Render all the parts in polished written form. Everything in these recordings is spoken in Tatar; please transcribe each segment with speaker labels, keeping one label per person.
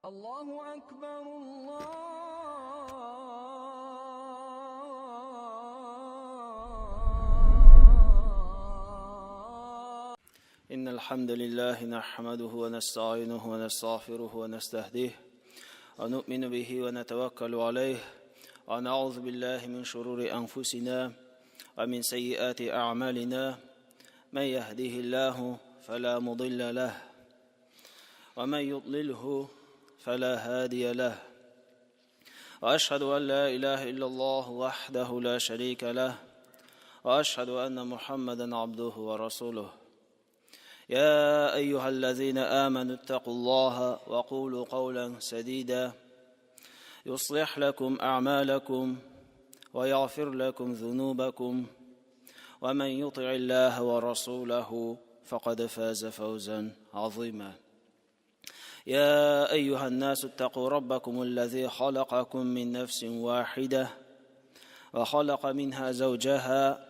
Speaker 1: الله أكبر الله.
Speaker 2: إن الحمد لله نحمده ونستعينه ونستغفره ونستهديه ونؤمن به ونتوكل عليه ونعوذ بالله من شرور أنفسنا ومن سيئات أعمالنا، من يهده الله فلا مضل له ومن يضلله فلا هادي له، وأشهد أن لا إله إلا الله وحده لا شريك له، وأشهد أن محمدا عبده ورسوله. يا أيها الذين آمنوا اتقوا الله وقولوا قولا سديدا يصلح لكم أعمالكم ويغفر لكم ذنوبكم، ومن يطع الله ورسوله فقد فاز فوزا عظيما. يا أيها الناس اتقوا ربكم الذي خلقكم من نفس واحدة وخلق منها زوجها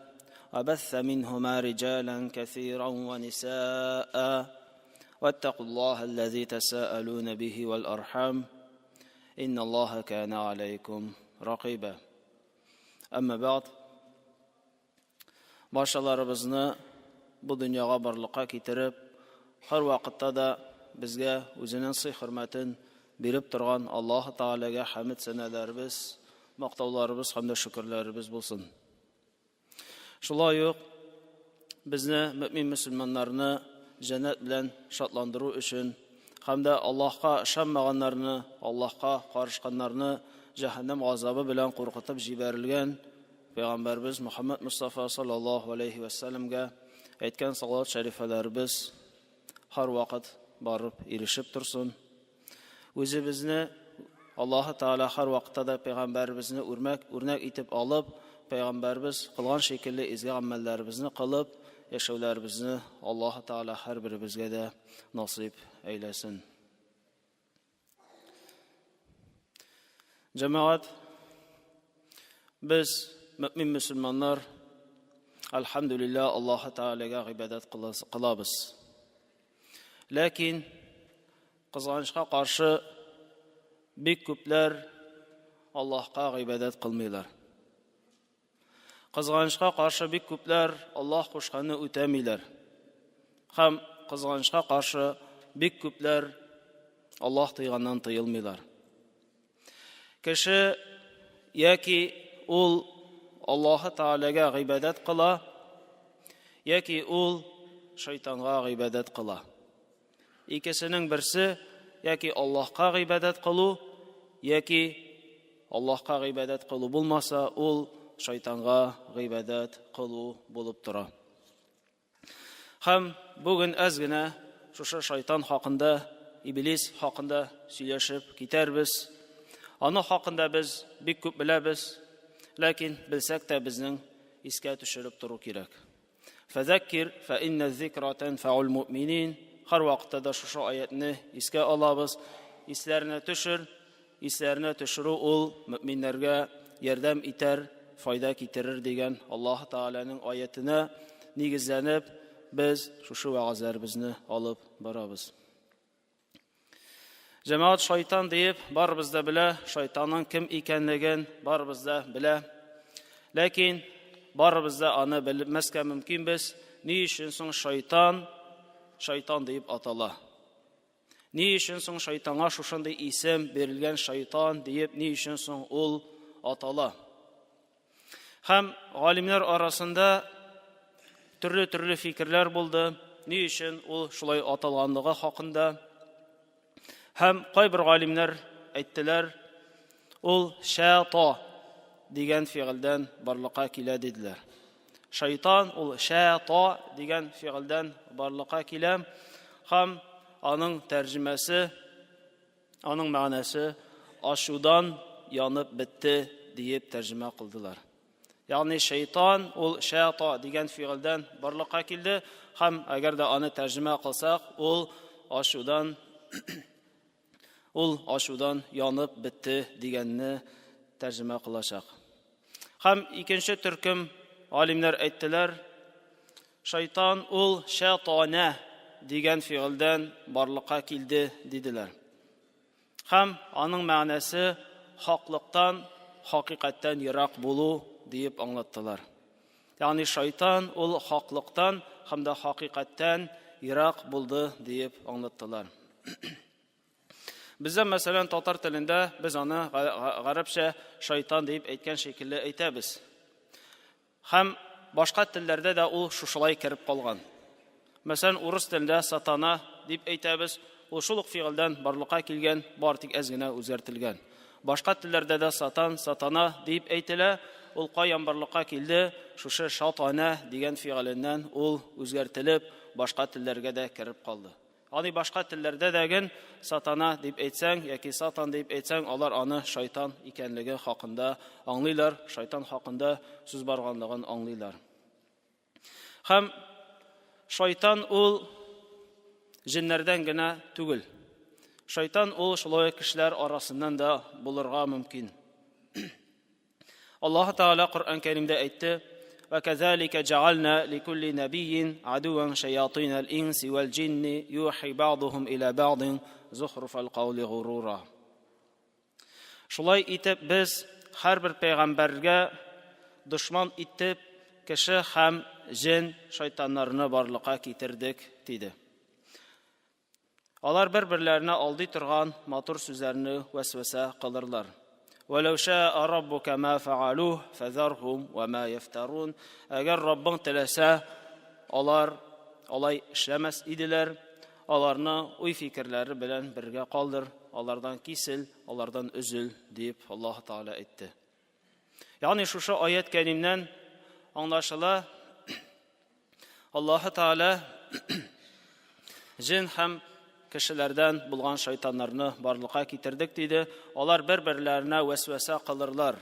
Speaker 2: وبث منهما رجالا كثيرا ونساء، واتقوا الله الذي تساءلون به والأرحام إن الله كان عليكم رقيبا. أما بعد، баршаларыбызны бу дөньяга барлыкка китереп, һәр вакытта да безгә үзенең сый-хөрмәтен биреп торган Аллаһ Тәгаләгә хәмд сәнәләребез, мактауларыбыз һәм дә шөкерләребез булсын. Шулай ук безне, мөмин мөселманнарны җәннәт белән шатландыру өчен һәм дә Аллаһка ышанмаганнарны, Аллаһка карышканнарны җәһәннәм газабы белән куркытып җибәрелгән Пәйгамбәрбез Мөхәммәд Мустафа саллаллаһу алейхи ва сәлләмгә әйткән салават шәрифәләребез һәрвакыт барып ирешеп торсын. Үзебезне Аллаһы Тәгалә һәрвакытта да пәйгамбәребезне үрмәк, үрнәк итеп алып, пәйгамбәребез кылган шикелле изге гамәлләребезне кылып, яшәүләребезне Аллаһы Тәгалә һәрберебезгә дә насыйп әйләсен. Җәмәгать, без мөмин мөселманнар, альхамдулилла, Аллаһы Тәгаләгә гыйбадәт кылабыз. Ләкин кызганычка каршы бик күпләр Аллаһка гыйбадәт кылмыйлар. Кызганычка каршы бик күпләр Аллаһ кушканны үтәмиләр. Һәм кызганычка каршы бик күпләр Аллаһ тыйганнан тыелмыйлар. Кеше яки ул Аллаһы Тәгаләгә гыйбадәт кыла, яки ул шайтанга гыйбадәт кыла. Икесенең берсе яки Аллаһка гыйбадәт кылу, яки Аллаһка гыйбадәт кылу булмаса, ул шайтанга гыйбадәт кылу булып тора. Һәм бүген әз генә шушы шайтан хакында, иблис хакында сөйләшеп китәрбез. Аны хакында без бик күп беләбез, ләкин белсәк тә безнең искә төшереп тору кирәк. Фәзәккир, фә иннә зикра тәнфәул муъминин. Һәр вакытта да шушы аятны искә алабыз. Исләренә төшер, исләренә төшерү ул мөминнәргә ярдәм итәр, файда китерер дигән Аллаһ Тәгаләнең аятына нигезләнеп, без шушы вәгазьләребезне алып барабыз. Җәмәгать, шайтан диеп барыбыз да белә, шайтанның кем икәнлеген барыбыз да белә. Ләкин барыбыз да аны белмәскә мөмкинбез. Ни өчен соң шайтан шайтан диеп атала? Ни өчен соң шайтанга шушындый исем бирелгән, шайтан диеп, ни өчен соң ул атала? Һәм галимнәр арасында төрле-төрле фикерләр булды, ни өчен ул шулай аталганлыгы хакында. Һәм кайбер галимнәр әйттеләр, ул шәта дигән фигыльдән барлыкка килә диделәр. Шайтан ул шәта дигән фигыльдән барлыкка килә һәм аның тәрҗемәсе, Аның мәгънәсе ачудан янып бетте диеп тәрҗемә кылдылар. Ягъни шайтан ул шата дигән фигыльдән барлыкка килде һәм әгәр дә аны тәрҗемә кылсак, ул ачудан янып бетте дигәнне тәрҗемә кылачак. Һәм икенче төркем галимнәр әйттеләр, шайтан ул шатана дигән фигыльдән барлыкка килде диделәр. Һәм аның мәгънәсе хаклыктан, хакыйкатьтән ерак булу диеп аңлаттылар. Ягъни шайтан ул хаклыктан һәм дә хакыйкатьтән ерак булды диеп аңлаттылар. Бездә, мәсәлән, татар телендә без аны гарәпчә шайтан дип әйткән шикелле әйтәбез. Һәм башка телләрдә дә ул шушылай кереп калган. Мәсәлән, урыс телендә сатана дип әйтәбез, ул шул ук фигыльдән барлыкка килгән, бар тик әз генә үзгәртелгән. Башка телләрдә дә сатан, сатана дип әйтелә, ул каян барлыкка килде, шушы шатана дигән фигыленнән ул үзгәртелеп, башка телләргә дә кереп калды. Аны башка телләрдә дә ген сатана дип әйтсәң яки сатан дип әйтсәң, алар аны шайтан икәнлеге хакында аңлыйлар, шайтан хакында сүз барганлыгын аңлыйлар. Һәм шайтан ул җеннәрдән генә түгел. Шайтан ул шулай кешеләр арасыннан да булырга мөмкин. Аллаһ Тәгалә Коръән Кәримдә әйтте: "Ва казалика джаална ликулли набийин адуан шаятин аль-инси вал джинни юхи ба'духум иля ба'дин зухруфал каули гурура." Шулай итеп без һәрбер пәйгамбәргә дошман итеп кеше һәм җен шайтаннарны барлыкка китердек, диде. Алар бер-берләренә алдый торган матур сүзләрне вәсвәсә кылырлар. Вәләү шәә раббука ма фәгалуһ фәзәрһум вә ма яфтарун. Әгәр Раббың теләсә, алар алай эшләмәс иделәр. Аларны уй-фикерләре белән бергә калдыр, алардан кисел, алардан өзел, дип Аллаһ Тәгалә әйтте. Ягъни шушы аят кәримнән аңлашыла, Аллаһы Тәгалә җен һәм кешеләрдән булган шайтаннарны барлыкка китердек диде. Алар бер-берләренә вәсвәсә кылырлар.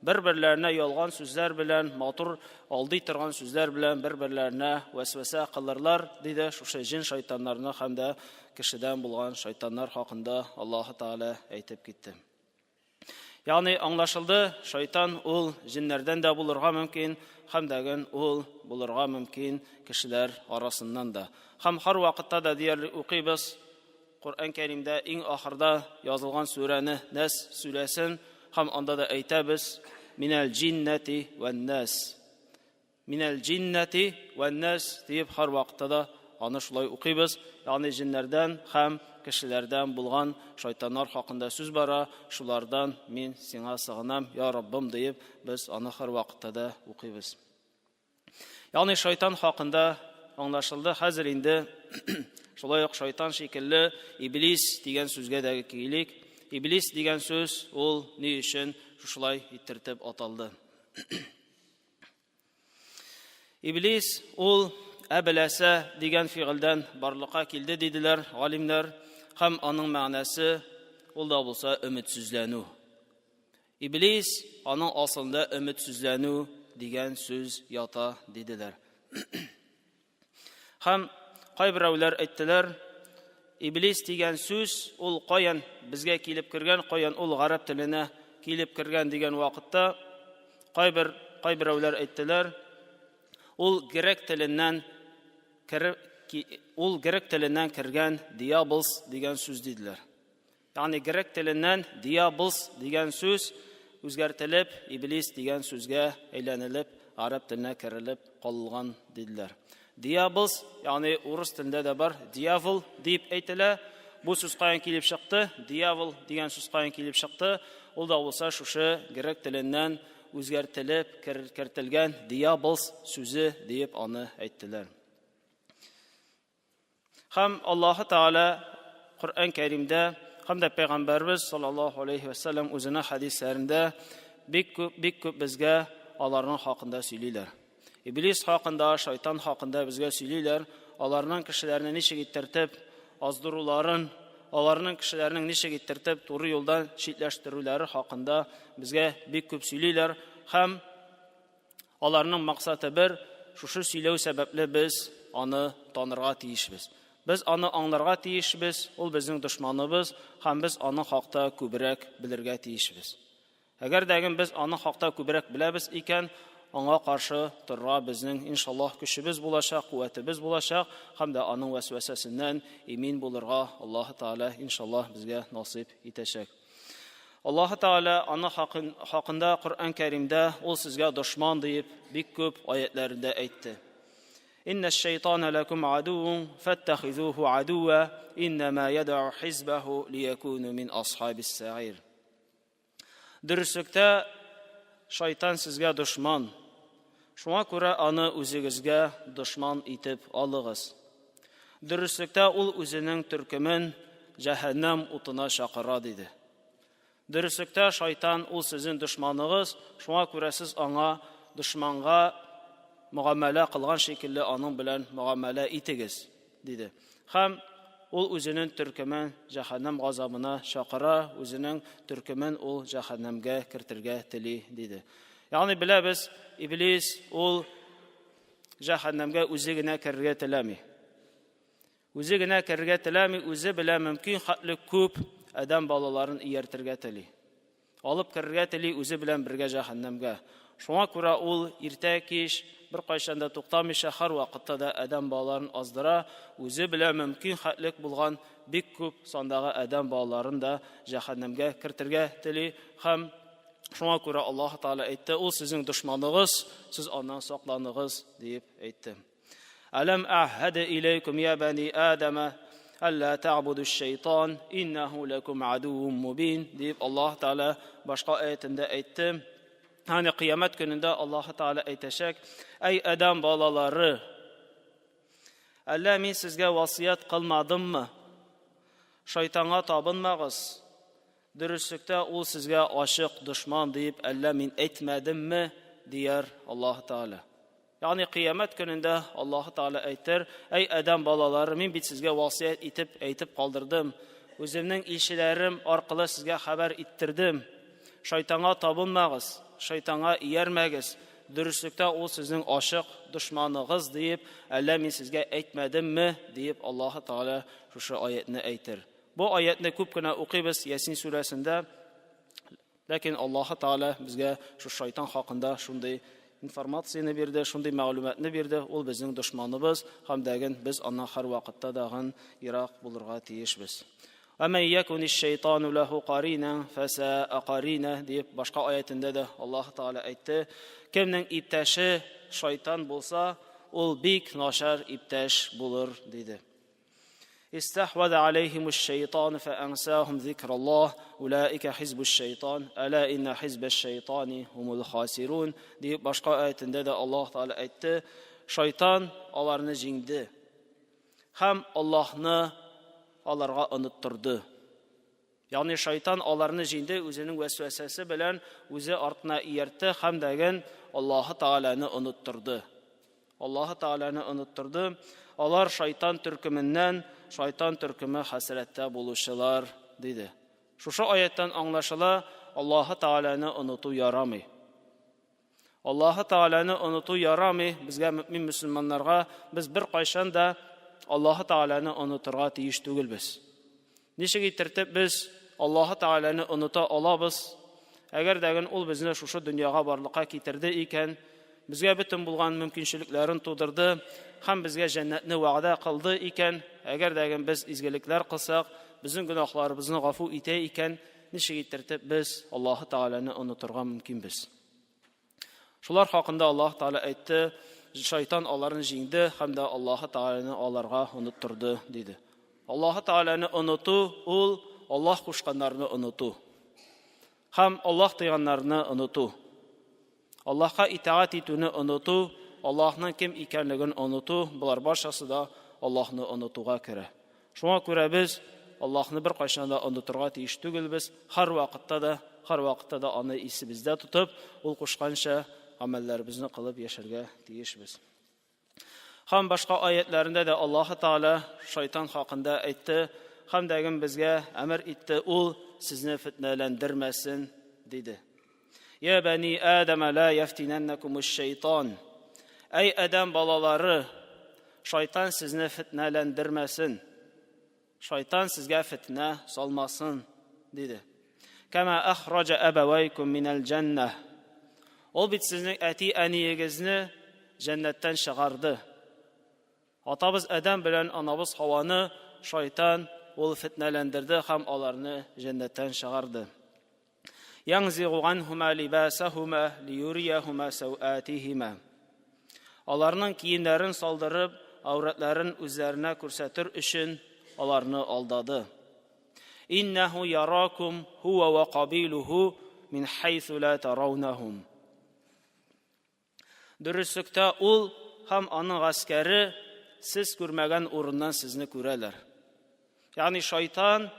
Speaker 2: Бер-берләренә ялган сүзләр белән, матур алдый торган сүзләр белән бер-берләренә вәсвәсә кылырлар диде. Шушы җен шайтаннарны һәм дә кешедән булган шайтаннар хакында Аллаһы Тәгалә әйтеп китте. Ягъни аңлашылды, шайтан ул җеннәрдән дә булырга мөмкин, һәм дәген ул булырга мөмкин кешеләр арасыннан да. Һәм һәр вакытта да диярлек укыйбыз Коръән Кәримдә иң ахырда язылган сүрәне, Нәс сүрәсен, һәм анда да әйтәбез: Минәл җиннәти вән-нас. Минәл җиннәти вән-нас диеп һәрвакытта да аны шулай укыйбыз. Ягъни җеннәрдән һәм кешеләрдән булган шайтаннар хакында сүз бара, шулардан мин сиңа сыгынам, я Раббым диеп без аны һәрвакытта да укыйбыз. Ягъни шайтан хакында аңлашылды. Хәзер инде шулай ук шайтан шикелле иблис дигән сүзгә дә килик. Иблис дигән сүз ул ни өчен шушылай иттертеп аталды? Иблис ул әбеләсә дигән фигыльдән барлыкка килде диделәр галимнәр һәм аның мәгънәсе ул да булса өметсезләнү. Иблис аның асылында өметсезләнү дигән сүз ята диделәр. Һәм кайберәүләр әйттеләр, Иблис дигән сүз ул каян безгә килеп кергән, каян ул гарәп теленә килеп кергән дигән вакытта кайбер кайберәүләр әйттеләр, ул грек теленнән ул грек теленнән кергән диаблс дигән сүз диделәр. Ягъни грек теленнән диаблс дигән сүз үзгәртелеп, иблис дигән сүзгә әйләнелеп, гарәп теленә керелеп калган диделәр. Диаблс, ягъни урыс телендә дә бар, дьявол дип әйтелә. Бу сүз каян килеп чыкты? Дьявол дигән сүз каян килеп чыкты? Ул да булса шушы грек теленнән үзгәртелеп кертелгән диаблс сүзе диеп аны әйттеләр. Һәм Аллаһы Тәгалә Коръән Кәримдә һәм дә Пәйгамбәрбез саллаллаһу алейхи ва саллям үзенең хәдисләрендә бик күп, бик күп безгә аларның хакында сөйлиләр. Иблис хакында, шайтан хакында безгә сөйлиләр, аларның кешеләрне ничек иттертеп аздыруларын, аларның кешеләрнең ничек иттертеп туры юлдан читләштерүләре хакында безгә бик күп сөйлиләр һәм Аларның максаты бер, шушы сөйләү сәбәпле без аны танырга тиешбез. Без аны аңларга тиешбез, ул безнең дошманыбыз һәм без аның хакта күбрәк белергә тиешбез. Әгәр дә без аның хакта күбрәк беләбез икән, аңа каршы торырга безнең, иншаллаһ, көчебез булачак, куәтебез булачак һәм дә аның вәсвәсәсеннән имин булырга Аллаһы Тәгалә, иншаллаһ, безгә насыйп итәчәк. Аллаһы Тәгалә аны хакында Коръән Кәримдә ул сезгә дошман диеп бик күп аятләрендә әйтте. Инна шайтана лакум адуун фаттахизуху адуа иннама яд'у хизбаху лиякуну мин асхабис саир. Дөреслектә шайтан сезгә дошман. Шуңа күрә аны үзегезгә дошман итеп алыгыз. Дөреслектә ул үзенең төркемен җәһәннәм утына чакыра, диде. Дөреслектә шайтан ул сезнең дошманыгыз, шуңа күрә сез аңа дошманга мөгамәлә кылган шикелле аның белән мөгамәлә итегез, диде. Һәм ул үзенең төркемен җәһәннәм газабына чакыра, үзенең төркемен ул җәһәннәмгә кертергә тели, диде. Ягъни беләбез, иблис ул җәһәннәмгә үзе генә керергә теләми. Үзе генә керергә теләми, үзе белән мөмкин хәтле күп адәм балаларын ияртергә тели. Алып керергә тели үзе белән бергә җәһәннәмгә. Шуңа күрә ул иртә кич беркайчан да туктамыйча һәр вакытта да адәм балаларын аздыра, үзе белән мөмкин хәтлек булган бик күп сандагы адәм балаларын да җәһәннәмгә кертергә тели һәм шуңа күрә Аллаһ Тәгалә әйтте, ул сезнең дошманыгыз, сез аннан сакланыгыз, диеп әйтте. Әләм әһәде иләйкүм я бәни Адама әллә тәгъбуду шайтан иннәһу ләкум адуум мубин дип Аллаһ Тәгалә башка аятендә әйтте. Ягъни кыямәт көнендә Аллаһ Тәгалә әйтәчәк: Әй Адам балалары, әллә мин сезгә васыять кылмадыммы? Шайтанга табынмагыз. Дөреслектә ул сезгә ачык дошман дип әллә мин әйтмәдемме? дияр Аллаһ Тәгалә. Ягъни кыямәт көнендә Аллаһы Тәгалә әйтер, Әй адәм балалары, мин бит сезгә васыять итеп әйтеп калдырдым. Үземнең илчеләрем аркылы сезгә хәбәр иттердем. Шайтанга табынмагыз, шайтанга иярмәгез. Дөреслектә ул сезнең ачык дошманыгыз диеп, әллә мин сезгә әйтмәдемме? диеп Аллаһы Тәгалә шушы аятьне әйтер. Бу аятьне күп кенә укыйбыз Ясин сүрәсендә. Ләкин Аллаһы Тәгалә безгә шу шайтан хакында шундый информацияне бирде, шундый мәгълүматны бирде, ул безнең дошманыбыз һәм дәген без аннан һәрвакытта дагын ерак булырга тиешбез. Әмма якуни шайтану лаху карина фасаа карина дип башка аятендә дә Аллаһ Тәгалә әйтте. Кемнең иптәше шайтан булса, ул бик начар иптәш булыр диде. Истәхвәзә алейһимүш шәйтан фәәнсәһум зикраллаһ, улаика хизбүш шәйтан, әлә иннә хизбәш шәйтани һумул хасирун, диеп башка аятендә дә Аллаһ Тәгалә әйтте, шайтан аларны җиңде һәм Аллаһны аларга оныттырды. Ягъни шайтан аларны җиңде, үзенең вәсвәсәсе белән үзе артына ияртте һәм дәген Аллаһы Тәгаләне оныттырды. Аллаһы Тәгаләне оныттырды. Алар шайтан төркеменнән, шайтан төркеме хәсрәттә булучылар, диде. Шушы аяттан аңлашыла, Аллаһы Тәгаләне оныту ярамый. Аллаһы Тәгаләне оныту ярамый безгә мөмин мөселманнарга, без беркайчан да Аллаһы Тәгаләне онытырга тиеш түгелбез. Ничек итертеп без Аллаһы Тәгаләне оныта алабыз? Әгәр дә ул безне шушы дөньяга барлыкка китерде икән, безгә бөтен булган мөмкинчелекләрен тудырды һәм безгә җәннәтне вәгъдә кылды икән, әгәр дә без изгелекләр кылсак, безнең гөнаһларыбызны гафу итә икән, ничек итертеп без Аллаһы Тәгаләне онытырга мөмкинбез? Шулар хакында Аллаһ Тәгалә әйтте, шайтан аларны җиңде һәм дә Аллаһы Тәгаләне аларга оныттырды, диде. Аллаһы Тәгаләне оныту ул Аллаһ кушканнарны оныту. Һәм Аллаһ тыйганнарны оныту. Аллаһка итагать итүне оныту, Аллаһның кем икәнлеген оныту, болар барчасы да Аллаһны онытуга керә. Шуңа күрә без Аллаһны беркайчан да онытырга тиеш түгелбез, һәрвакытта да, һәрвакытта да аны исебездә тотып, ул кушканча гамәлләребезне кылып яшәргә тиешбез. Һәм башка аятләрендә дә Аллаһы Тәгалә шайтан хакында әйтте, һәм дәген безгә әмер итте, ул сезне фетнәләндермәсен, диде. Я бәни Адама ла яфтинәннәкумуш шайтан. Әй Адәм балалары, шайтан сезне фетнәләндермәсен. Шайтан сезгә фетнә салмасын, диде. Кама ахраҗа абавайкум минәл җәннә. Ул бит сезнең әти-әниегезне җәннәттән чыгарды. Атабыз Адәм белән анабыз Хаваны шайтан ул фетнәләндерде һәм аларны җәннәттән чыгарды. Янзигу анһума либасахума лиюрияхума сәүатиһима. Аларның киемнәрен салдырып, аурәтләрен үзләренә күрсәтер өчен аларны алдады. Иннәһу яракум һуа ва кабилуху мин хайсу ла тараунахум. Дөреслектә ул һәм аның гаскәре сез күрмәгән урыннан сезне күрәләр. Ягъни шайтан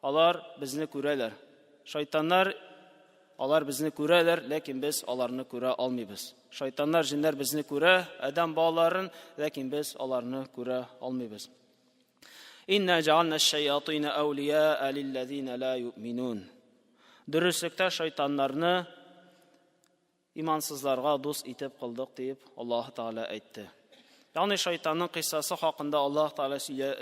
Speaker 2: алар безне күрәләр. Шайтаннар алар безне күрәләр, ләкин без аларны күрә алмыйбыз. Шайтаннар, җеннәр безне күрә, адәм балаларын, ләкин без аларны күрә алмыйбыз. Инна җаална шаятина әүлияа лилләзина ла юъминун. Дөреслектә шайтаннарны Имансызларга дус итеп кылдык, диеп Аллаһы Тәгалә әйтте. Ягъни шайтанның кыйссасы хакында Аллаһ Тәгалә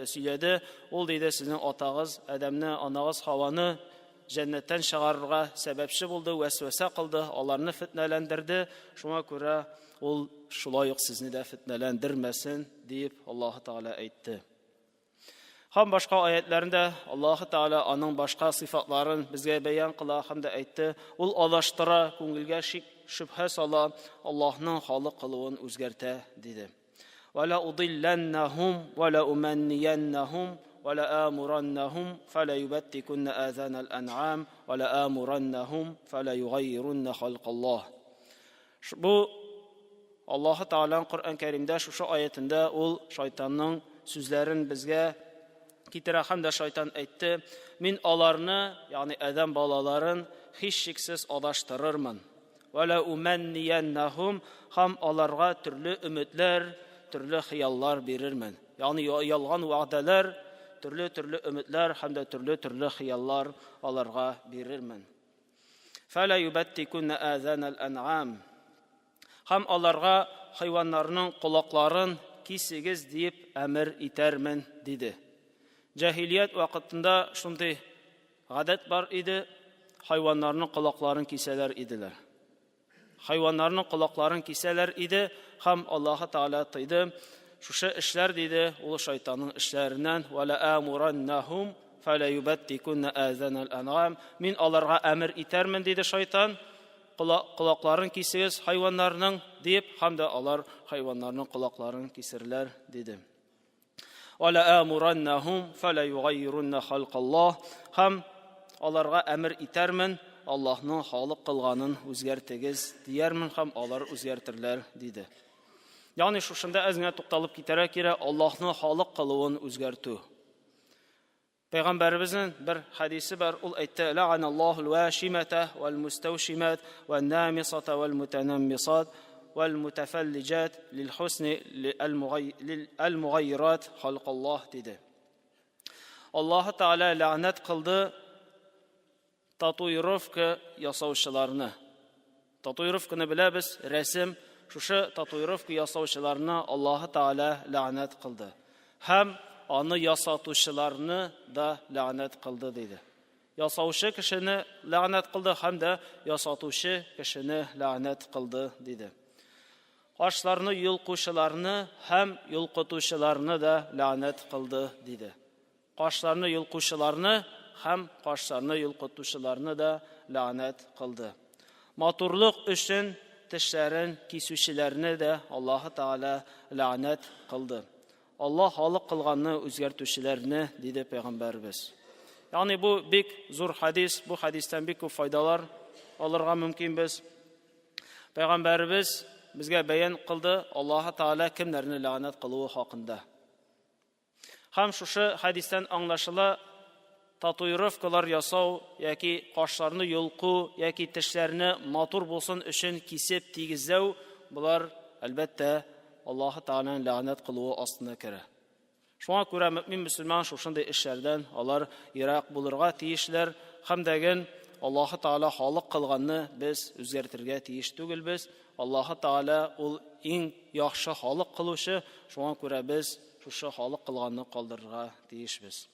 Speaker 2: сөйләде. Ул диде, сезнең атагыз Адәмне, анагыз Хаваны җәннәттән чыгарырга сәбәпче булды, вәсвәсә кылды, аларны фетнәләндерде. Шуңа күрә ул шулай ук сезне дә фетнәләндермәсен, диеп Аллаһы Тәгалә әйтте. Һәм башка аятләрендә Аллаһы Тәгалә аның башка сыйфатларын безгә бәян кыла һәм дә әйтте, ул адаштыра, күңелгә шик, шөбһә сала, Аллаһның халык кылуын үзгәртә, диде. Ва ла удилләннәһум ва ла умәннияннәһум ва ла амураннәһум фәлә юбәттикунна азанал ан'ам ва ла амураннәһум фәлә югайирунна халкаллаһ. Бу Аллаһы Тәгаләнең Коръән Кәримдә шушы аятендә ул шайтанның сүзләрен безгә китерә һәм дә шайтан әйтте, мин аларны, ягъни адәм балаларын һичшиксез адаштырырмын. Ва ла умәннияннәһум һәм аларга төрле өметләр, төрле хыяллар бирермен. Ягъни ялган вәгъдәләр, төрле-төрле өметләр һәм дә төрле-төрле хыяллар аларга бирермен. Фәлә юбәттикунна азанал ан'ам. Һәм аларга хайваннарның колакларын кисегез диеп әмер итәрмен, диде. Җаһилият вакытында шундый гадәт бар иде, хайваннарның колакларын кисәләр иделәр. Хайваннарның колакларын кисәләр иде һәм Аллаһы Тәгалә тыйды. Шушы эшләр диде, ул шайтанның эшләреннән ва ла амураннахум фәлә юбәттикунна азанал ан'ам. Мин аларга әмер итәрмен, диде шайтан. Колакларын кисегез хайваннарның, дип, һәм дә алар хайваннарның колакларын кисерләр, диде. Ва ла амураннахум фәлә югайирунна халкаллаһ. Һәм аларга әмер итәрмен, Аллаһның халык кылганын үзгәртегез, диярмен һәм алар үзгәртерләр, диде. Ягъни шушында әз генә тукталып китәргә кирәк, Аллаһның халык кылуын үзгәртү. Пәйгамбәребезнең бер хәдисе бар, ул әйтте: "Ләгъаналлаһул вашимата вал мустаушимат ван намисата вал мутанаммисат вал мутафаллиҗат лил хусни лил мугайират халкаллаһ" диде. Аллаһы Тәгалә ләгънәт кылды татуировка ясаучыларны. Татуировканы беләбез, рәсем. Шушы татуировка ясаучыларны Аллаһы Тәгалә ләгънәт кылды. Һәм аны ясатучыларны да ләгънәт кылды, диде. Ясаучы кешене ләгънәт кылды һәм дә ясатучы кешене ләгънәт кылды, диде. Кашларны йолкучыларны һәм йолкытучыларны да ләгънәт кылды, диде. Кашларны йолкучыларны һәм кашларны йолкытучыларны да ләгънәт кылды. Матурлык өчен тешләрен кисүчеләрне дә Аллаһы Тәгалә ләгънәт кылды. Аллаһ халык кылганны үзгәртүчеләрне, диде пәйгамбәребез. Ягъни бу бик зур хәдис, бу хәдистән бик күп файдалар алырга мөмкинбез. Пәйгамбәребез безгә бәян кылды Аллаһы Тәгалә кемнәрне ләгънәт кылуы хакында. Һәм шушы хәдистән аңлашыла, татуировкалар ясау яки кашларны йолку яки тешләрне матур булсын өчен кисеп тигезләү, болар, әлбәттә, Аллаһы Тәгаләнең ләгънәт кылуы астына керә. Шуңа күрә мөэмин мөселман шушындый эшләрдән алар ерак булырга тиешләр һәм дәген Аллаһы Тәгалә халык кылганны без үзгәртергә тиеш түгелбез. Аллаһы Тәгалә ул иң яхшы халык кылучы, шуңа күрә без шушы халык кылганны калдырырга тиешбез.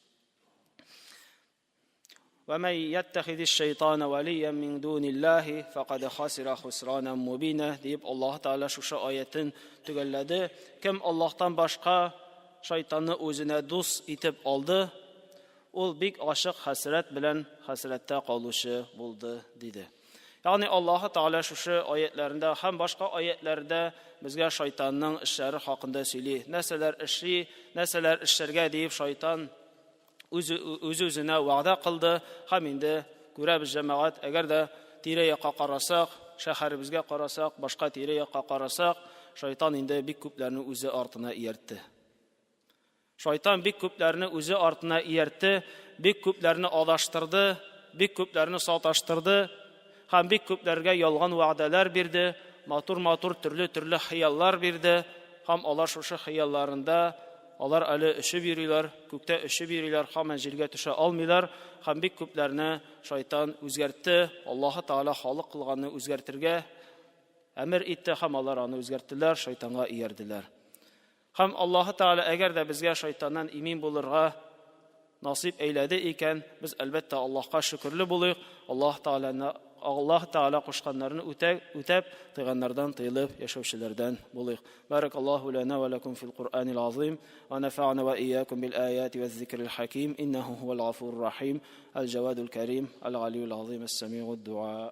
Speaker 2: Вә мән яттәхизи шайтана вәлиян мин дуниллаһи фәкад хасира хусранан мубина дип Аллаһ Тәгалә шушы аятен төгәлләде. Кем Аллаһтан башка шайтанны үзенә дус итеп алды, ул бик ачык хәсрәт белән хәсрәттә калучы булды, диде. Ягъни Аллаһ Тәгалә шушы аятләрендә һәм башка аятләрдә безгә шайтанның эшләре хакында сөйли. Нәрсәләр эшли, нәрсәләр эшләргә диеп шайтан үз-үзенә вәгъдә кылды һәм инде күрәбез җәмәгать, әгәр дә тирә-якка карасак, шәһәребезгә карасак, башка тирә-якка карасак, шайтан инде бик күпләрне үзе артына ияртте. Шайтан бик күпләрне үзе артына ияртте, бик күпләрне адаштырды, бик күпләрне саташтырды һәм бик күпләргә ялган вәгъдәләр бирде, матур-матур төрле-төрле хыяллар бирде һәм алар шушы хыялларында алар әле өшеп йөриләр, күктә өшеп йөриләр, һаман җиргә төшә алмыйлар һәм бик күпләрне шайтан үзгәртте, Аллаһы Тәгалә халык кылганны үзгәртергә әмер итте һәм алар аны үзгәрттеләр, шайтанга иярделәр. Һәм Аллаһы Тәгалә әгәр дә безгә шайтаннан имин булырга насыйп әйләде икән, без әлбәттә Аллаһка шөкерле булыйк, Аллаһ Тәгаләне Аллаһ Тәгалә кушканнарны үтәп, тыйганнардан тыелып яшәүчеләрдән булыйк. Баракаллаһу лана ва лакум фил Куръанил азим, ва нафа'на ва ийякум бил аяти ва зикрил хаким, иннаху хувал гафурur рахим, аль джавадул карим, аль галиюл азим, ас-сами'уд дуа.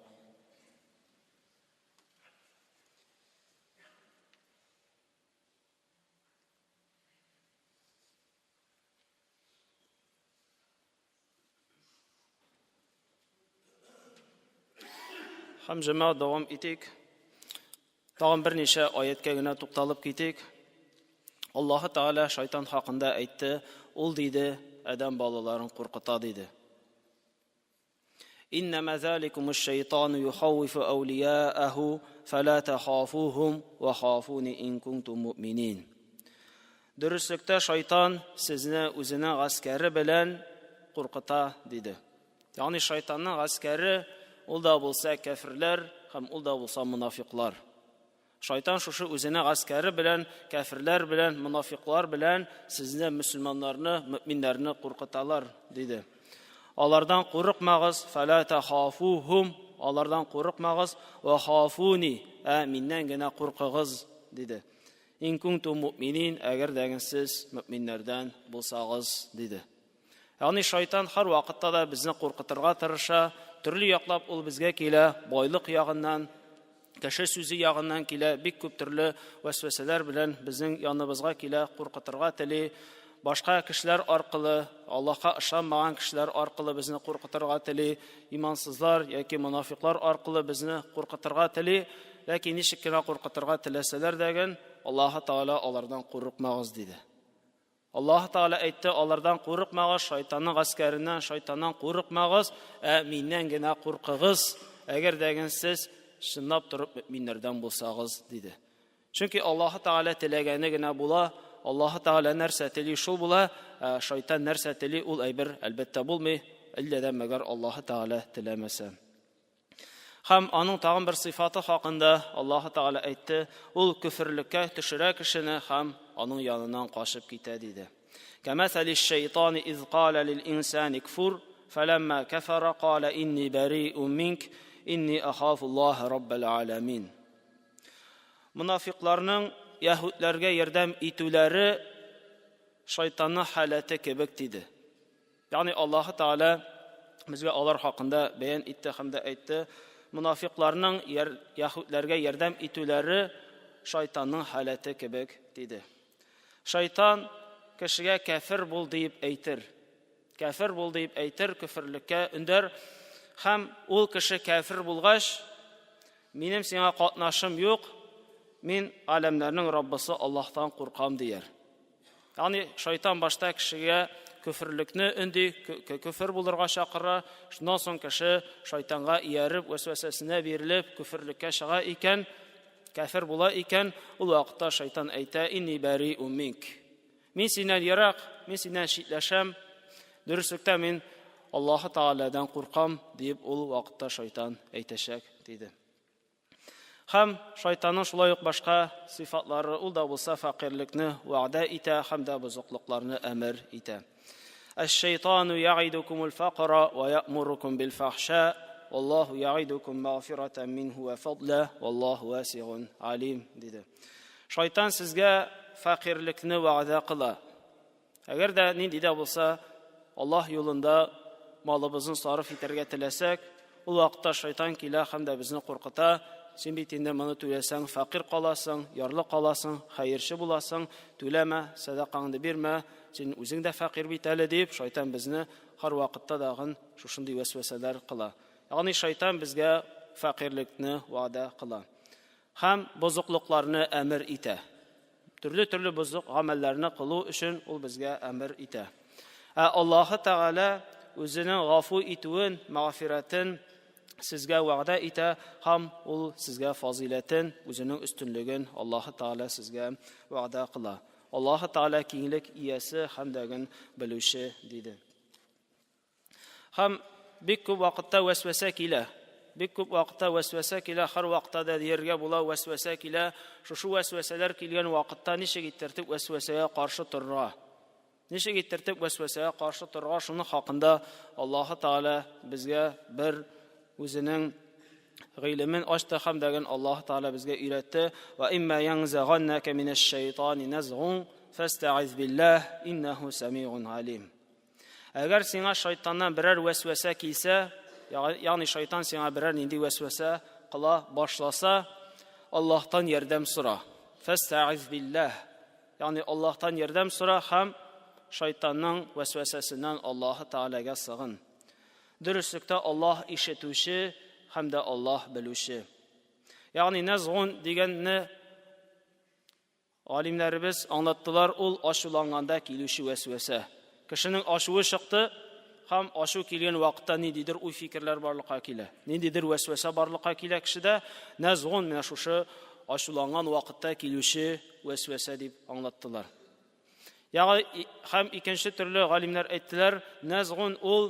Speaker 2: Һәм җәмәгать дәвам итик. Тагын берничә аяткә генә тукталып китик. Аллаһы Тәгалә шайтан хакында әйтте, ул диде, адәм балаларын куркыта диде. Иннәмә заликумуш шайтану юхаввифу әүлияәһу фәлә тәхафуһум вә хафуни ин кунтум муъминин. Дөреслектә шайтан сезне үзенең гаскәре белән куркыта, диде. Ягъни шайтанның гаскәре ул да булса кәферләр һәм ул да булса монафиклар. Шайтан шушы үзенең гаскәре белән, кәферләр белән, монафиклар белән сезне, мөселманнарны, мөэминнәрне куркыталар, диде. Алардан курыкмагыз, фәлә тәхафухум, алардан курыкмагыз, вә хафуни, ә миннән генә куркыгыз, диде. Ин кунтум муъминин, әгәр дә сез мөэминнәрдән булсагыз, диде. Ягъни шайтан һәр вакытта да безне куркытырга тырыша, төрле яклап ул безгә килә, байлык ягыннан, кеше сүзе ягыннан килә, бик күп төрле вәсвәсәләр белән безнең яныбызга килә, куркытырга тели. Башка кешеләр аркылы, Аллаһка ышанмаган кешеләр аркылы безне куркытырга тели, имансызлар яки монафиклар аркылы безне куркытырга тели. Ләкин ничек кенә куркытырга теләсәләр дә, Аллаһы Тәгалә алардан курыкмагыз диде. Аллаһ Тәгалә әйтте, алардан курыкмагыз, шайтанның гаскәреннән, шайтаннан курыкмагыз, ә миннән генә куркыгыз, әгәр дә сез чынлап торып мөэминнәрдән булсагыз, диде. Чөнки Аллаһ Тәгалә теләгәне генә була, Аллаһ Тәгалә нәрсә тели, шул була, ә шайтан нәрсә тели, ул әйбер әлбәттә булмый, иллә дә мәгәр Аллаһ Тәгалә теләмәсә. Һәм аның тагын бер сыйфаты хакында Аллаһы Тәгалә әйтте, ул көферлеккә төшерә кешене һәм аның яныннан качып китә, диде. Кәмәсәли шайтани из кала лил инсани кфур, фәләмма кәфәра кала инни бариун минк, инни ахафуллаһ раббал аламин. Мунафикларның яһүдләргә ярдәм итүләре шайтанның халәте кебек, диде. Ягъни Аллаһы Тәгалә безгә алар хакында бәян итте һәм дә әйтте, монафикларның яһүдләргә ярдәм итүләре шайтанның халәте кебек, диде. Шайтан кешегә кәфер бул диеп әйтер. Кәфер бул диеп әйтер, көферлеккә өндәр. Һәм ул кеше кәфер булгач, минем сиңа катнашым юк, мин аләмнәрнең Раббысы Аллаһтан куркам дияр. Ягъни шайтан башта кешегә көферлекне өнди, көфер булырга чакыра. Шуннан соң кеше шайтанга ияреп, вәсвәсәсенә бирелеп, көферлеккә чыга икән, кәфер була икән, ул вакытта шайтан әйтә: "Инни бари уминк". Мин синнән ерак, мин синнән читләшәм. Дөреслектә мин Аллаһы Тәгаләдән куркам, дип ул вакытта шайтан әйтәчәк, диде. Һәм шайтанның шулай ук башка сыйфатлары, ул да булса фәкыйрьлекне вәгъдә итә һәм дә бозыклыкларны әмер итә. Әш-шайтану я'идукумул факра ва я'мурукум бил фахша, валлаху я'идукум магфиратан минһу ва фадла, валлаху васи'ун алим, диде. Шайтан сезгә фәкыйрьлекне вәгъдә кыла. Әгәр дә нинди дә булса Аллаһ юлында малыбызны сарыф итәргә теләсәк, ул вакытта шайтан килә һәм дә безне куркыта. Син бит инде моны түләсәң, фәкыйрь каласың, ярлы каласың, хәерче буласың, түләмә, сәдакаңны бирмә, син үзең дә фәкыйрь бит әле дип, шайтан безне һәрвакытта дагын шушындый вәсвәсәләр кыла. Ягъни шайтан безгә фәкыйрьлекне вәгъдә кыла һәм бозыклыкларны әмер итә. Төрле-төрле бозык гамәлләрне кылу өчен ул безгә әмер итә. Ә Аллаһы Тәгалә үзенең гафу итүен, мәгъфирәтен сезгә вәгъдә итә һәм ул сезгә фазыйләтен, үзенең өстенлеген Аллаһы Тәгалә сезгә вәгъдә кыла. Аллаһы Тәгалә киңлек иясе һәм дәген белүче, диде. Һәм бик күп вакытта вәсвәсә килә. Бик күп вакытта вәсвәсә килә, һәр вакытта да дияргә була, вәсвәсә килә. Шушы вәсвәсәләр килгән вакытта ничек иттертеп вәсвәсәгә каршы торырга? Ничек иттертеп вәсвәсәгә каршы торырга? Шуның хакында Аллаһы Тәгалә безгә бер үзенең гыйлемен ачты һәм дәген Аллаһы Тәгалә безгә өйрәтте. Ва имма янзаганнака минәш-шайтани назгун фастаиз биллаһ иннаху самигун алим. Әгәр сиңа шайтаннан берәр вәсвәсә килсә, ягъни шайтан сиңа берәр нинди вәсвәсә кыла башласа, Аллаһтан ярдәм сора. Фәстәгиз билләһ. Ягъни Аллаһтан ярдәм сора һәм шайтанның вәсвәсәсеннән Аллаһы Тәгаләгә сыгын. Дөреслектә Аллаһ ишетүче һәм дә Аллаһ белүче. Ягъни нәзгун дигәнне Галимнәребез аңлаттылар, ул ачуланганда килүче вәсвәсә. Кешенең ачуы чыкты һәм ачу килгән вакытта ниндидер уй-фикерләр барлыкка килә. Ниндидер вәсвәсә барлыкка килә кешедә. Нәзгун менә шушы ачуланган вакытта килүче вәсвәсә дип аңлаттылар. Ягъни һәм икенче төрле галимнәр әйттеләр, нәзгун ул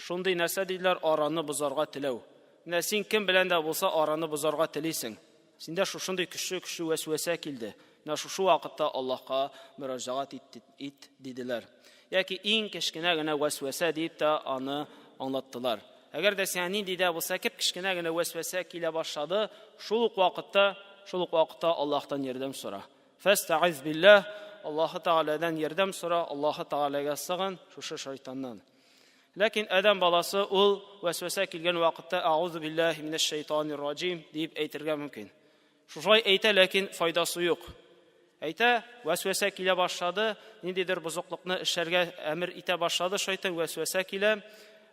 Speaker 2: шундый нәрсә диделәр, араны бозарга теләү. Менә син кем белән дә булса араны бозарга телисең. Синдә шушындый көчле-көчле вәсвәсә килде. Менә шушы вакытта Аллаһка мөрәҗәгать ит, ит диделәр. Яки иң кечкенә генә вәсвәсә дип тә аны аңлаттылар. Әгәр дә сиңа нинди дә булса кеп-кечкенә генә вәсвәсә килә башлады, шул ук вакытта, шул ук вакытта Аллаһтан ярдәм сора. Фәстәгыйз билләһ, Аллаһы Тәгаләдән ярдәм сора, Аллаһы Тәгаләгә сыгын шушы шайтаннан. Ләкин адәм баласы ул вәсвәсә килгән вакытта Әгъузу биллаһи минәш шайтанир раҗим дип әйтергә мөмкин. Шулай әйтә, ләкин файдасы юк. Әйтә, вәсвәсә килә башлады, ниндидер бозыклыкны эшләргә әмер итә башлады шайтан, вәсвәсә килә.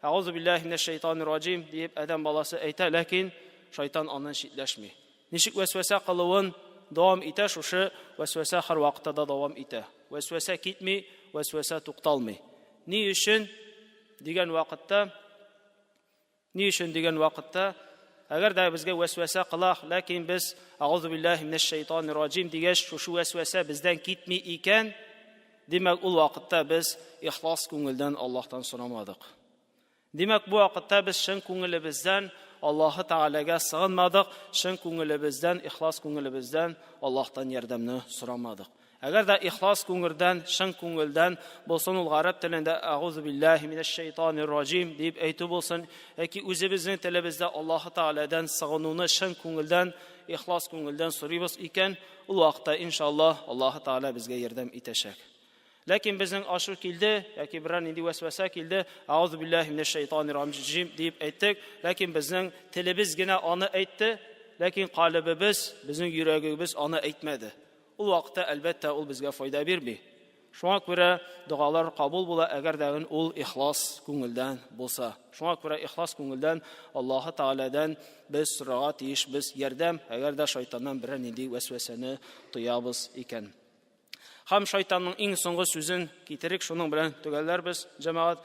Speaker 2: Әгъузу биллаһи минәш шайтанир раҗим дип адәм баласы әйтә, ләкин шайтан аннан читләшми. Ничек вәсвәсә кылуын дәвам итә, шушы вәсвәсә һәрвакытта да дәвам итә. Вәсвәсә китми, вәсвәсә тукталмый. Ни өчен дигән вакытта, ни өчен дигән вакытта, әгәр дә безгә вәсвәсә кыла, ләкин без Аузу биллаһи минәш шайтанир раҗим дигәч, шушы вәсвәсә бездән китми икән, димәк, ул вакытта без ихлас күңелдән Аллаһтан сорамадык. Димәк, бу вакытта без чын күңелебездән Аллаһы Тәгаләгә сыгынмадык, чын күңелебездән, ихлас күңелебездән Аллаһтан ярдәмне сорамадык. Әгәр дә ихлас күңелдән, чын күңелдән булсын ул гарәп телендә Әгъузу биллаһи минәш шайтанир раҗим дип әйтү булсын, яки үзебезнең телебездә Аллаһы Тәгаләдән сыгынуны чын күңелдән, ихлас күңелдән сорыйбыз икән, ул вакытта иншаллаһ Аллаһы Тәгалә безгә ярдәм итәчәк. Ләкин безнең ашу килде, яки берәр нинди вәсвәсә килде, Аузу биллаһи минәш шайтанир раҗим дип әйттек, ләкин безнең телебез генә аны әйтте, ләкин калебебез, безнең йөрәгебез аны әйтмәде. Ул вакытта, әлбәттә, ул безгә файда бирми. Шуңа күрә догалар кабул була, әгәр дә ул ихлас күңелдән булса. Шуңа күрә ихлас күңелдән Аллаһы Тәгаләдән без сорарга тиешбез ярдәм, әгәр дә шайтаннан берәр нинди вәсвәсәне тоябыз икән. Һәм шайтанның иң соңгы сүзен китерик, шуның белән төгәлләрбез, җәмәгать.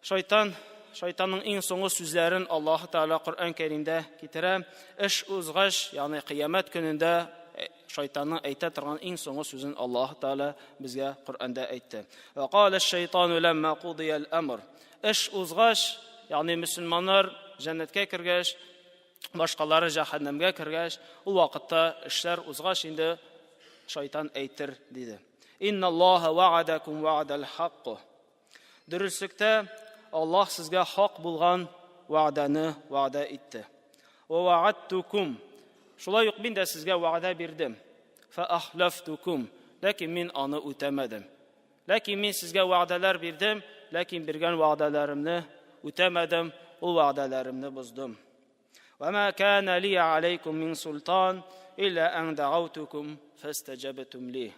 Speaker 2: Шайтан, шайтанның иң соңгы сүзләрен Аллаһ Тәгалә Коръән Кәримдә китерә. Эш узгач, ягъни кыямәт көнендә э, шайтанның әйтә торган иң соңгы сүзен Аллаһ Тәгалә безгә Коръәндә әйтте. Ва кала шайтану ламма кудия амр. Эш узгач, ягъни мөселманнар җәннәткә кергәч, башкалары җәһәннәмгә кергәч, ул вакытта эшләр узгач инде шайтан әйтер, диде. Инналлаһа вa'адакум вa'дал хакк. Дөреслектә Аллаһ сезгә хак булган вәгъдәне вәгъдә итте. Ва вәгъдтукум. Шулай ук мин дә сезгә вәгъдә бирдем. Фа ахлафтукум. Ләкин мин аны үтәмәдем. Ләкин мин сезгә вәгъдәләр бирдем, ләкин биргән вәгъдәләремне үтәмәдем, ул вәгъдәләремне боздым. Ва ма кана ли алейкум мин султан илля ан дагаутукум фастаҗабтум ли.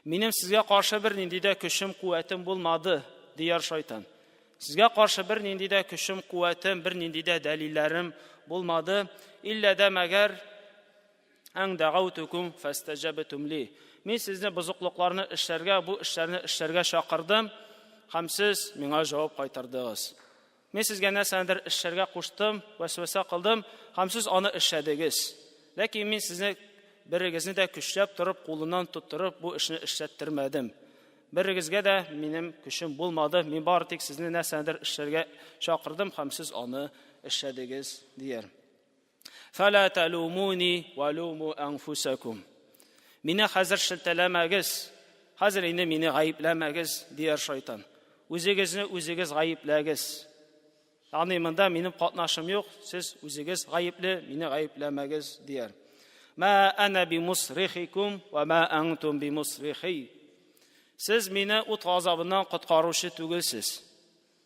Speaker 2: Минем сезгә каршы бер нинди дә көчем, куәтем булмады, дияр шайтан. Сезгә каршы бер нинди дә көчем, куәтем, бер нинди дә дәлилләрем булмады. Иллә дә мәгәр Ән дәгаутукум фәстәҗәбтум ли. Мин сезне бозыклыкларны эшләргә, бу эшләрне эшләргә чакырдым, һәм сез миңа җавап кайтардыгыз. Мин сезгә нәрсәнедер эшләргә куштым, вәсвәсә кылдым, һәм сез аны эшләдегез. Ләкин мин сезне берегезне дә көчләп торып, кулыннан тоттырып, бу эшне эшләттермәдем. Берегезгә дә минем көчем булмады, мин бары тик сезне нәрсәнедер эшләргә чакырдым, һәм сез аны эшләдегез, дияр. Фәлә тәлумуни вә луму әнфусәкум. Мине хәзер шелтәләмәгез, хәзер инде мине гаепләмәгез, дияр шайтан. Үзегезне үзегез гаепләгез. Ягъни монда минем катнашым юк, сез үзегез гаепле, мине гаепләмәгез, дияр. Ма ана бимусрихикум ва ма антум бимусрихи. Сез мине ут газабыннан коткаручы түгелсез.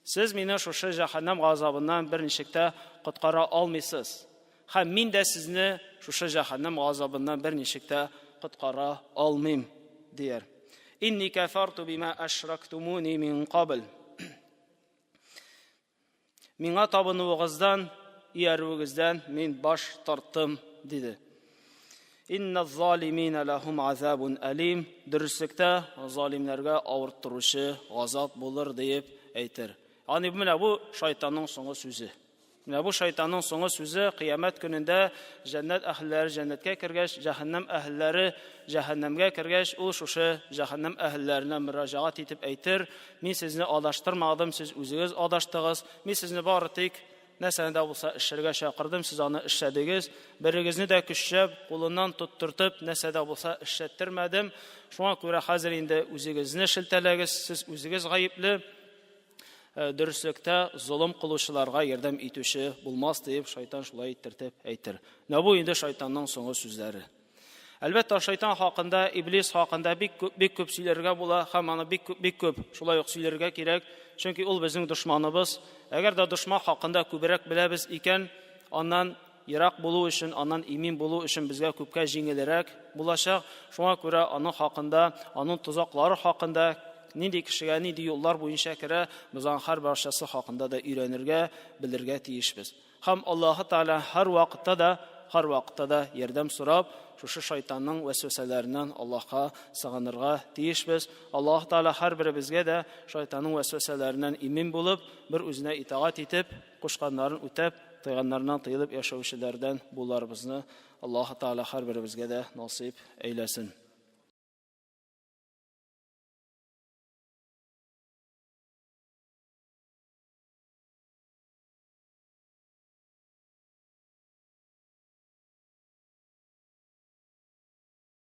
Speaker 2: Сез мине шушы җәһәннәм газабыннан берничек тә коткара алмыйсыз. Һәм мин дә сезне шушы җәһәннәм газабыннан берничек тә коткара алмыйм, дияр. Инни кәфарту бима ашрактумуни мин кабл. Миңа табынуыгыздан, иярүегездән мин баш тарттым, диде. Инна залимина лахум азабун алим. Дөреслектә залимнәргә авырттыручы газап булыр диеп әйтер. Ягъни менә бу шайтанның соңгы сүзе. Менә бу шайтанның соңгы сүзе кыямәт көнендә җәннәт әһелләре җәннәткә кергәч, җәһәннәм әһелләре җәһәннәмгә кергәч, ул шушы җәһәннәм әһелләренә мөрәҗәгать итеп әйтер: Мин сезне адаштырмадым, сез үзегез адаштыгыз. Мин сезне бары тик Нәрсәне дә булса эшләргә чакырдым, сез аны эшләдегез. Берегезне дә көчләп, кулыннан тоттыртып, нәрсә дә булса эшләттермәдем. Шуңа күрә хәзер инде үзегезне шелтәләгез, сез үзегез гаепле. Э, дөреслектә золым кылучыларга ярдәм итүче булмас диеп шайтан шулай иттереп әйтер. Менә бу инде шайтанның соңгы сүзләре. Әлбәттә, шайтан хакында, иблис хакында бик күп, бик күп сөйләргә була һәм аны бик күп, бик күп шулай ук сөйләргә кирәк, чөнки ул безнең дошманыбыз. Әгәр дә дошман хакында күбрәк беләбез икән, аннан ерак булу өчен, аннан имин булу өчен безгә күпкә җиңелрәк булачак. Шуңа күрә аның хакында, аның тозаклары хакында, нинди кешегә нинди юллар буенча керә, без аның һәр барчасы хакында да өйрәнергә, белергә тиешбез. Һәм Аллаһы Тәгалә һәрвакытта да, һәрвакытта да ярдәм сорап, шушы шайтанның вәсвәсәләреннән Аллаһка сыгынырга тиешбез. Аллаһы Тәгалә һәрберебезгә дә шайтанның вәсвәсәләреннән имин булып, бер үзенә итагать итеп, кушканнарын үтәп, тыйганнарыннан тыелып яшәүчеләрдән буларыбызны Аллаһы Тәгалә һәрберебезгә дә насыйп әйләсен.